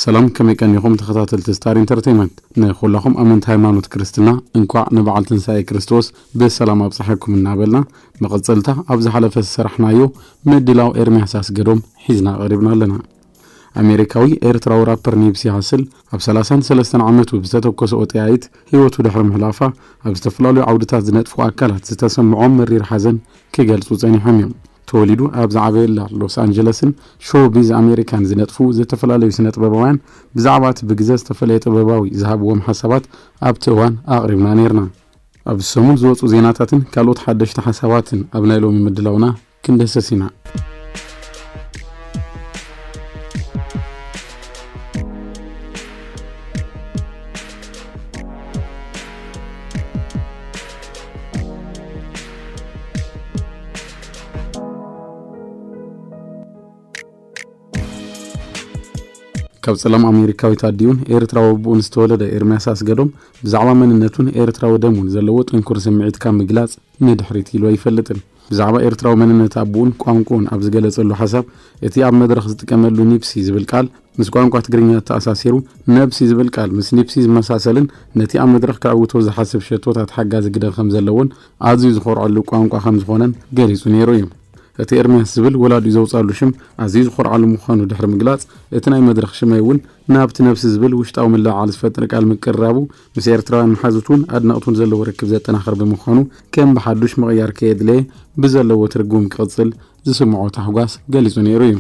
ሰላም፣ ከመይ ቀኒኹም ተኸታተልቲ ስታር ኢንተርቴይንመንት? ንኹላኹም ኣመንቲ ሃይማኖት ክርስትና እንኳዕ ንበዓል ትንሳኤ ክርስቶስ ብሰላም ኣብፀሐኩም እናበልና፣ መቐፀልታ ኣብ ዝሓለፈ ዝሰራሕናዮ ምድላው ኤርምያስ ኣስገዶም ሒዝና ቀሪብና ኣለና። ኣሜሪካዊ ኤርትራዊ ራፐር ኒፕሲ ሃስል ኣብ ሰላሳን ሰለስተን ዓመቱ ብዝተተኮሰ ጥይት ህይወቱ ድሕሪ ምሕላፋ፣ ኣብ ዝተፈላለዩ ዓውድታት ዝነጥፉ ኣካላት ዝተሰምዖም መሪር ሓዘን ክገልጹ ጸኒሖም እዮም። ተወሊዱ ኣብ ዝዓበየላ ሎስ ኣንጀለስን ሾው ቢዝ ኣሜሪካን ዝነጥፉ ዝተፈላለዩ ስነ ጥበባውያን ብዛዕባ እቲ ብግዘ ዝተፈለየ ጥበባዊ ዝሃብዎም ሓሳባት ኣብቲ እዋን ኣቕሪብና ነይርና። ኣብ ሰሙን ዝወጹ ዜናታትን ካልኦት ሓደሽቲ ሓሳባትን ኣብ ናይ ሎሚ ምድላውና ክንደሰስ ኢና። ካብ ጸላም ኣሜሪካዊት ኣዲኡን ኤርትራዊ ኣቦኡን ዝተወለደ ኤርምያስ ኣስገዶም፣ ብዛዕባ መንነቱን ኤርትራዊ ደሙን ዘለዎ ጥንኩር ስምዒት ካብ ምግላጽ ንድሕሪት ኢሉ ኣይፈልጥን። ብዛዕባ ኤርትራዊ መንነት ኣቦኡን ቋንቋኡን ኣብ ዝገለጸሉ ሓሳብ፣ እቲ ኣብ መድረኽ ዝጥቀመሉ ኒፕሲ ዝብል ቃል ምስ ቋንቋ ትግርኛ ተኣሳሲሩ፣ ነብሲ ዝብል ቃል ምስ ኒፕሲ ዝመሳሰልን ነቲ ኣብ መድረኽ ከዕውቶ ዝሓስብ ሸቶታት ሓጋዚ ግደ ከም ዘለዎን ኣዝዩ ዝኾርዐሉ ቋንቋ ከም ዝኾነን ገሊጹ ነይሩ እዩ። እቲ ኤርምያስ ዝብል ወላዲኡ ዘውጻሉ ሽም ኣዝዩ ዝኾርዓሉ ምዃኑ ድሕሪ ምግላጽ፣ እቲ ናይ መድረኽ ሽመይ እውን ናብቲ ነብሲ ዝብል ውሽጣዊ ምልዕዓል ዝፈጥር ቃል ምቅርራቡ፣ ምስ ኤርትራውያን መሓዙቱን ኣድነቕቱን ዘለዎ ርክብ ዘጠናኽር ብምዃኑ፣ ከም ብሓዱሽ ምቕያር ከየድለየ ብዘለዎ ትርጉም ክቕጽል ዝስምዖ ታሕጓስ ገሊጹ ነይሩ እዩ።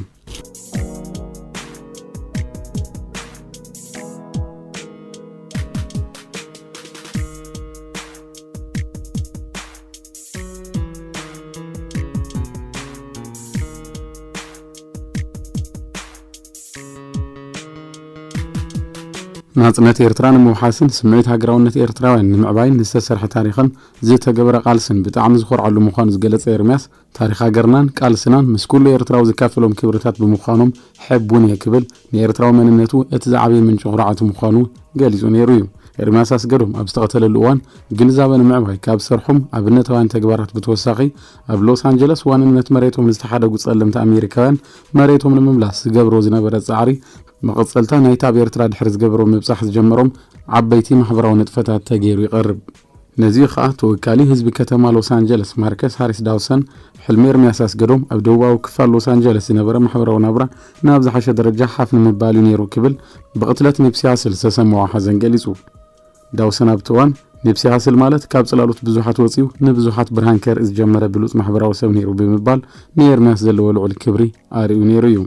ናጽነት ኤርትራ ንምውሓስን ስምዒት ሃገራውነት ኤርትራውያን ንምዕባይን ዝተሰርሐ ታሪኽን ዝተገበረ ቃልስን ብጣዕሚ ዝኾርዓሉ ምዃኑ ዝገለጸ ኤርምያስ፣ ታሪኽ ሃገርናን ቃልስናን ምስ ኩሉ ኤርትራዊ ዝካፈሎም ክብርታት ብምዃኖም ሕቡን እየ ክብል፣ ንኤርትራዊ መንነቱ እቲ ዝዓበየ ምንጪ ኩርዓቱ ምዃኑ ገሊጹ ነይሩ እዩ። ኤርምያስ ኣስገዶም ኣብ ዝተቐተለሉ እዋን ግንዛበ ንምዕባይ ካብ ዝሰርሖም ኣብነታውያን ተግባራት ብተወሳኺ፣ ኣብ ሎስ ኣንጀለስ ዋንነት መሬቶም ንዝተሓደጉ ጸለምቲ ኣሜሪካውያን መሬቶም ንምምላስ ዝገብሮ ዝነበረ ጻዕሪ መቐጸልታ ናይቲ ኣብ ኤርትራ ድሕሪ ዝገበሮ ምብጻሕ ዝጀመሮም ዓበይቲ ማሕበራዊ ንጥፈታት ተገይሩ ይቐርብ። ነዚኡ ኸኣ ተወካሊ ህዝቢ ከተማ ሎስ ኣንጀለስ ማርከስ ሃሪስ ዳውሰን፣ ሕልሚ ኤርምያስ ኣስገዶም ኣብ ደቡባዊ ክፋል ሎስ ኣንጀለስ ዝነበረ ማሕበራዊ ናብራ ናብ ዝሓሸ ደረጃ ሓፍ ንምባል እዩ ነይሩ ክብል ብቕትለት ኒፕሲ ሃስል ዝተሰምዖ ሓዘን ገሊጹ። ዳውሰን ኣብቲ እዋን፣ ኒፕሲ ሃስል ማለት ካብ ጽላሎት ብዙሓት ወጺኡ ንብዙሓት ብርሃን ከርኢ ዝጀመረ ብሉጽ ማሕበራዊ ሰብ ነይሩ ብምባል ንኤርምያስ ዘለዎ ልዑል ክብሪ ኣርእዩ ነይሩ እዩ።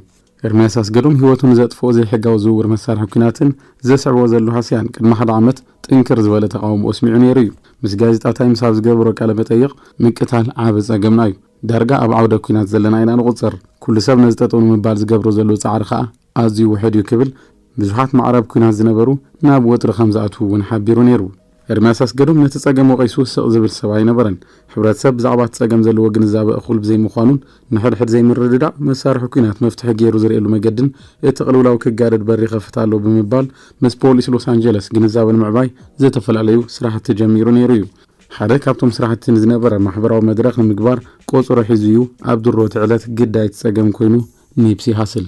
ኤርምያስ ኣስገዶም ህይወቱ ንዘጥፍኦ ዘይሕጋዊ ዝውውር መሳርሒ ኲናትን ዘስዕቦ ዘሎ ሃስያን ቅድሚ ሓደ ዓመት ጥንክር ዝበለ ተቓውሞ ኣስሚዑ ነይሩ እዩ። ምስ ጋዜጣ ታይምስ ኣብ ዝገበሮ ቃለ መጠይቕ፣ ምቅታል ዓቢ ጸገምና እዩ። ዳርጋ ኣብ ዓውደ ኲናት ዘለና ኢና ንቑጸር። ኩሉ ሰብ ነዚ ጠጠው ንምባል ዝገብሮ ዘሎ ጻዕሪ ከኣ ኣዝዩ ውሑድ እዩ ክብል፣ ብዙሓት ማዕረ ኣብ ኲናት ዝነበሩ ናብ ወጥሪ ከም ዝኣትዉ እውን ሓቢሩ ነይሩ። ኤርምያስ ኣስገዶም ነቲ ጸገም ወቒሱ ስቕ ዝብል ሰብ ኣይነበረን። ሕብረተሰብ ብዛዕባ እቲ ጸገም ዘለዎ ግንዛበ እኹል ብዘይምዃኑን ንሕድሕድ ዘይምርድዳእ መሳርሒ ኲናት መፍትሒ ገይሩ ዝርእየሉ መገድን እቲ ቅልውላው ክጋደድ በሪ ይኸፍት ኣሎ ብምባል ምስ ፖሊስ ሎስ ኣንጀለስ ግንዛበ ንምዕባይ ዝተፈላለዩ ስራሕቲ ጀሚሩ ነይሩ እዩ። ሓደ ካብቶም ስራሕቲ ንዝነበረ ማሕበራዊ መድረኽ ንምግባር ቆጽሮ ሒዙ እዩ ኣብ ድሮ እቲ ዕለት ግዳይ እቲ ጸገም ኮይኑ ኒፕሲ ሃስል።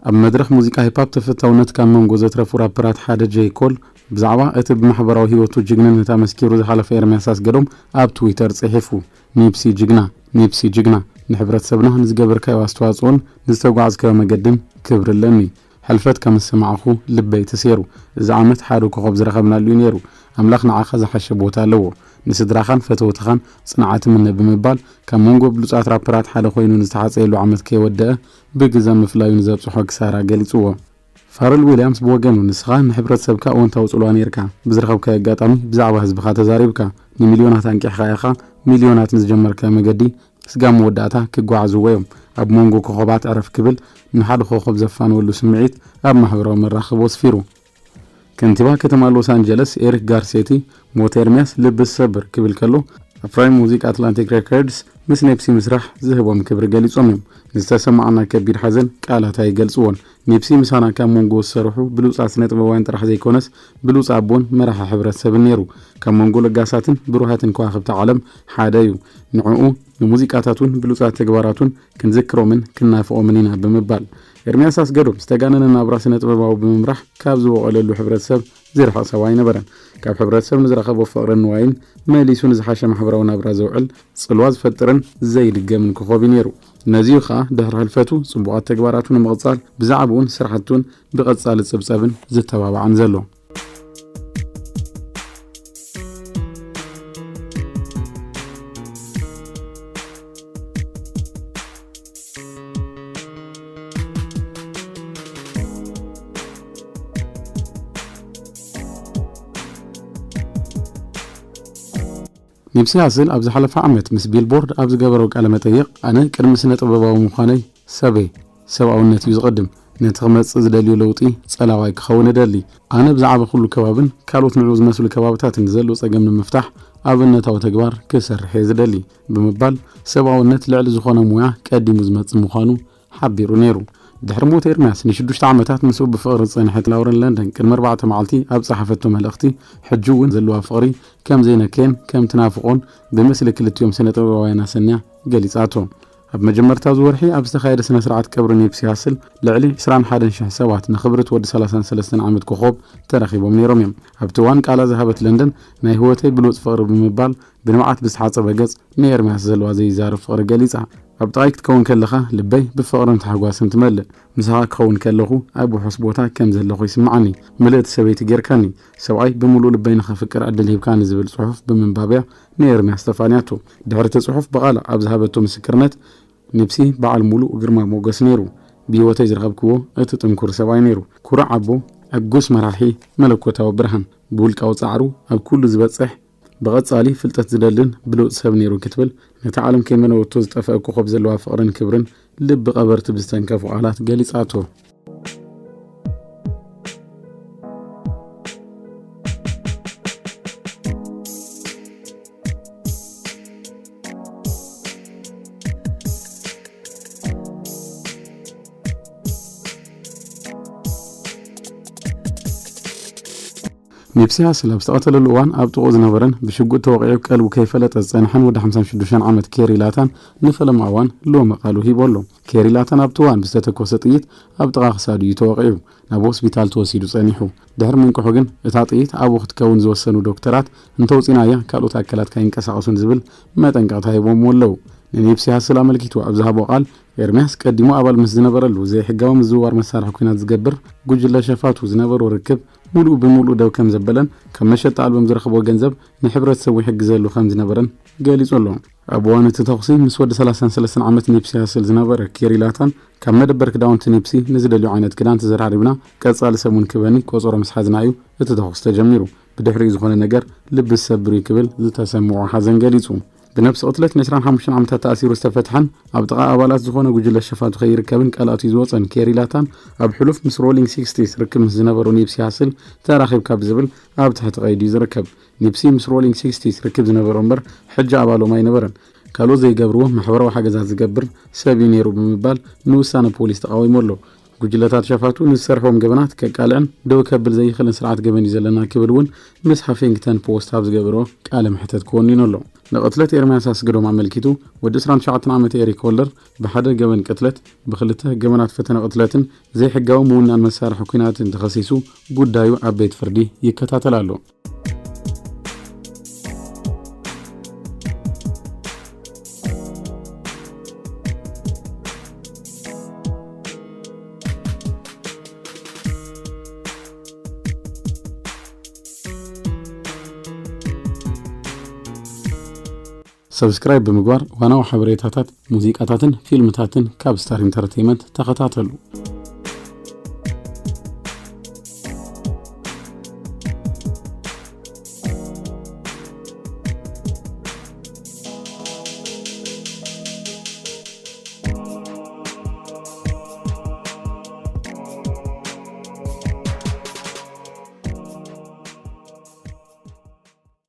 ኣብ መድረኽ ሙዚቃ ሂፓፕ ተፈታውነት ካብ መንጎ ዘትረፉ ራፐራት ሓደ ጄይ ኮል ብዛዕባ እቲ ብማሕበራዊ ህይወቱ ጅግንነት ኣመስኪሩ ዝሓለፈ ኤርምያስ ኣስገዶም ኣብ ትዊተር ጽሒፉ። ኒፕሲ ጅግና፣ ኒፕሲ ጅግና፣ ንሕብረተሰብና ንዝገበርካዮ ኣስተዋጽኦን ንዝተጓዕዝካዮ መገድን ክብሪ ኣለኒ። ሕልፈትካ ምስ ሰማዕኹ ልበይ ተሰይሩ። እዚ ዓመት ሓደ ኮኾብ ዝረኸብናሉ እዩ ነይሩ። ኣምላኽ ንዓኻ ዝሓሸ ቦታ ኣለዎ። ንስድራኻን ፈተውትኻን ጽንዓት እምነ ብምባል ካብ መንጎ ብሉጻት ራፐራት ሓደ ኮይኑ ንዝተሓጸየሉ ዓመት ከይወደአ ብግዘ ምፍላዩ ንዘብጽሖ ክሳራ ገሊጽዎ። ፋረል ዊልያምስ ብወገኑ፣ ንስኻ ንሕብረተሰብካ እወንታዊ ጽልዋ ነይርካ። ብዝረኸብካዮ ኣጋጣሚ ብዛዕባ ህዝብኻ ተዛሪብካ። ንሚልዮናት ኣንቂሕካ ኢኻ። ሚልዮናት ንዝጀመርካዮ መገዲ ስጋብ መወዳእታ ክጓዓዝዎ እዮም። ኣብ መንጎ ኮኾባት ዕረፍ ክብል ንሓደ ኮኾብ ዘፋንወሉ ስምዒት ኣብ ማሕበራዊ መራኸቢ ኣስፊሩ። ከንቲባ ከተማ ሎስ ኣንጀለስ ኤሪክ ጋርሴቲ፣ ሞት ኤርምያስ ልቢ ዝሰብር ክብል ከሎ፣ ኣፍራዪ ሙዚቃ ኣትላንቲክ ሬከርድስ ምስ ኔፕሲ ምስራሕ ዝህቦም ክብሪ ገሊጾም እዮም። ንዝተሰማዓና ከቢድ ሓዘን ቃላት ኣይገልጽዎን። ኔፕሲ ምሳና ካብ መንጎ ዝሰርሑ ብሉጻት ስነ ጥበባውያን ጥራሕ ዘይኮነስ ብሉጽ ኣቦን መራሒ ሕብረተሰብን ነይሩ። ካብ መንጎ ለጋሳትን ብሩሃትን ከዋኽብቲ ዓለም ሓደ እዩ። ንዕኡ ንሙዚቃታቱን ብሉጻት ተግባራቱን ክንዝክሮምን ክናፍቖምን ኢና ብምባል ኤርምያስ ኣስገዶም ዝተጋነነ ናብራ ስነ ጥበባዊ ብምምራሕ ካብ ዝበቖለሉ ሕብረተሰብ ዝርሕቕ ሰብ ኣይነበረን። ካብ ሕብረተሰብ ንዝረኸቦ ፍቕርን ንዋይን መሊሱ ንዝሓሸ ማሕበራዊ ናብራ ዘውዕል ጽልዋ ዝፈጥርን ዘይድገምን ኮኾብ እዩ ነይሩ። ነዚዩ ኸኣ ድሕሪ ሕልፈቱ ጽቡቓት ተግባራቱ ንምቕጻል ብዛዕባኡን ስራሕቱን ብቐጻሊ ጽብጸብን ዝተባባዕን ዘሎ። ኒፕሲ ሃስል ኣብ ዝሓለፈ ዓመት ምስ ቢልቦርድ ኣብ ዝገበሮ ቃለ መጠይቕ፣ ኣነ ቅድሚ ስነ ጥበባዊ ምዃነይ ሰበይ ሰብኣውነት እዩ ዝቕድም። ነቲ ክመጽእ ዝደልዮ ለውጢ ጸላዋይ ክኸውን እደሊ። ኣነ ብዛዕባ ኩሉ ከባብን ካልኦት ንዕኡ ዝመስሉ ከባብታትን ዘሎ ጸገም ንምፍታሕ ኣብነታዊ ተግባር ክሰርሕ እየ ዝደሊ ብምባል ሰብኣውነት ልዕሊ ዝኾነ ሙያ ቀዲሙ ዝመጽእ ምዃኑ ሓቢሩ ነይሩ። ድሕሪ ሞት ኤርምያስ ንሽዱሽተ ዓመታት ምስኡ ብፍቕሪ ዝጸንሐት ላውረን ለንደን ቅድሚ ኣርባዕተ መዓልቲ ኣብ ጸሓፈቶ መልእኽቲ ሕጂ እውን ዘለዋ ፍቕሪ ከም ዘይነከየን ከም ትናፍቖን ብምስሊ ክልቲኦም ስነ ጥበባውያን ኣሰንያ ገሊጻቶ። ኣብ መጀመርታ እዚ ወርሒ ኣብ ዝተኻየደ ስነ ስርዓት ቀብሪ ኒፕሲ ሃስል ልዕሊ ዕስራን ሓደን ሽሕ ሰባት ንኽብሪ እቲ ወዲ ሰላሳን ሰለስተን ዓመት ኮኾብ ተረኺቦም ነይሮም እዮም። ኣብቲ እዋን ቃላ ዝሃበት ለንደን ናይ ህይወተይ ብሉጽ ፍቕሪ ብምባል ብንብዓት ብዝተሓጸበ ገጽ ንኤርምያስ ዘለዋ ዘይዛረብ ፍቕሪ ገሊጻ። ኣብ ጥቓይ ክትከውን ከለኻ ልበይ ብፍቕርን ታሕጓስን ትመልእ። ምሳኻ ክኸውን ከለኹ ኣብ ውሑስ ቦታ ከም ዘለኹ ይስምዓኒ። ምልእቲ ሰበይቲ ጌርካኒ። ሰብኣይ ብምሉእ ልበይ ንኸፍቅር ዕድል ሂብካኒ ዝብል ጽሑፍ ብምንባብያ ንኤርምያስ ተፋንያቶ። ድሕሪ እቲ ጽሑፍ ብቓላ ኣብ ዝሃበቶ ምስክርነት ኒፕሲ በዓል ሙሉእ ግርማ ሞገስ ነይሩ። ብህይወተይ ዝረኸብክዎ እቲ ጥንኩር ሰብኣይ ነይሩ። ኩሩዕ ኣቦ፣ ዕጉስ መራሒ፣ መለኮታዊ ብርሃን። ብውልቃዊ ጻዕሩ ኣብ ኩሉ ዝበጽሕ ብቐጻሊ ፍልጠት ዝደልን ብሉጽ ሰብ ነይሩ ክትብል ነታ ዓለም ከይመነወቶ ዝጠፍአ ኮኾብ ዘለዋ ፍቕርን ክብርን ልቢ ቀበርቲ ብዝተንከፉ ቃላት ገሊጻቶ። ኒፕሲ ሃስል ኣብ ዝተቐተለሉ እዋን ኣብ ጥቕኡ ዝነበረን ብሽጉጥ ተወቒዑ ቀልቡ ከይፈለጠ ዝጸንሐን ወዲ ሓምሳን ሽዱሽተን ዓመት ኬሪ ላታን ንፈለማ እዋን ሎሚ ቃሉ ሂቡ ኣሎ። ኬሪ ላታን ኣብቲ እዋን ብዝተተኮሰ ጥይት ኣብ ጥቓ ክሳዱ እዩ ተወቒዑ ናብ ሆስፒታል ተወሲዱ ጸኒሑ። ድሕሪ ምንቅሑ ግን እታ ጥይት ኣብኡ ክትከውን ዝወሰኑ ዶክተራት እንተውጺናያ ካልኦት ኣካላት ካይንቀሳቐሱን ዝብል መጠንቀቕታ ሂቦምዎ ኣለዉ። ንኒፕሲ ሃስል ኣመልኪቱ ኣብ ዝሃቦ ቃል ኤርምያስ ቀዲሙ ኣባል ምስ ዝነበረሉ ዘይሕጋዊ ምዝውዋር መሳርሒ ኲናት ዝገብር ጉጅለ ሸፋቱ ዝነበሮ ርክብ ሙሉእ ብሙሉእ ደው ከም ዘበለን ካብ መሸጣ ኣልበም ዝረኸቦ ገንዘብ ንሕብረተሰቡ ይሕግዘሉ ከም ዝነበረን ገሊጹ ኣሎ። ኣብ እዋን እቲ ተኹሲ ምስ ወዲ ሰላሳን ሰለስተን ዓመት ኒፕሲ ሃስል ዝነበረ ኬሪ ላታን ካብ መደበር ክዳውንቲ ኒፕሲ ንዝደልዮ ዓይነት ክዳን ተዘራሪብና ቀጻሊ ሰሙን ክበኒ ቆጸሮ ምስ ሓዝና እዩ እቲ ተኹሲ ተጀሚሩ። ብድሕሪኡ ዝኾነ ነገር ልቢ ዝሰብር እዩ ክብል ዝተሰምዖ ሓዘን ገሊጹ። ብነብሲ ቅትለት ንዕስራን ሓሙሽተን ዓመታት ተኣሲሩ ዝተፈትሐን ኣብ ጥቓ ኣባላት ዝኾነ ጉጅለ ሸፋቱ ከይርከብን ቃላቱ እዩ ዝወጸን ኬሪ ላታን ኣብ ሕሉፍ ምስ ሮሊንግ ሲክስቲስ ርክብ ምስ ዝነበሮ ኒፕሲ ሃስል ተራኺብካ ብዝብል ኣብ ትሕቲ ቀይዲ እዩ ዝርከብ። ኒፕሲ ምስ ሮሊንግ ሲክስቲስ ርክብ ዝነበሮ እምበር ሕጂ ኣባሎም ኣይነበረን። ካልኦት ዘይገብርዎ ማሕበራዊ ሓገዛት ዝገብር ሰብ እዩ ነይሩ ብምባል ንውሳነ ፖሊስ ተቓዊሙ ኣሎ። ጉጅለታት ሸፋቱ ንዝሰርሕዎም ገበናት ከቃልዕን ደው ከብል ዘይኽእልን ስርዓት ገበን እዩ ዘለና ክብል እውን ምስ ሃፊንግተን ፖስት ኣብ ዝገበሮ ቃለ መሕተት ክወኒኑ ኣሎ። ንቕትለት ኤርምያስ ኣስገዶም ኣመልኪቱ ወዲ ዕስራን ትሽዓተን ዓመት ኤሪክ ሆልደር ብሓደ ገበን ቅትለት፣ ብክልተ ገበናት ፈተነ ቅትለትን ዘይሕጋዊ ምውናን መሳርሒ ኲናትን ተኸሲሱ ጉዳዩ ኣብ ቤት ፍርዲ ይከታተል ኣሎ። ሰብስክራይብ ብምግባር ዋናዊ ሓበሬታታት፣ ሙዚቃታትን ፊልምታትን ካብ ስታር ኢንተርቴይመንት ተኸታተሉ።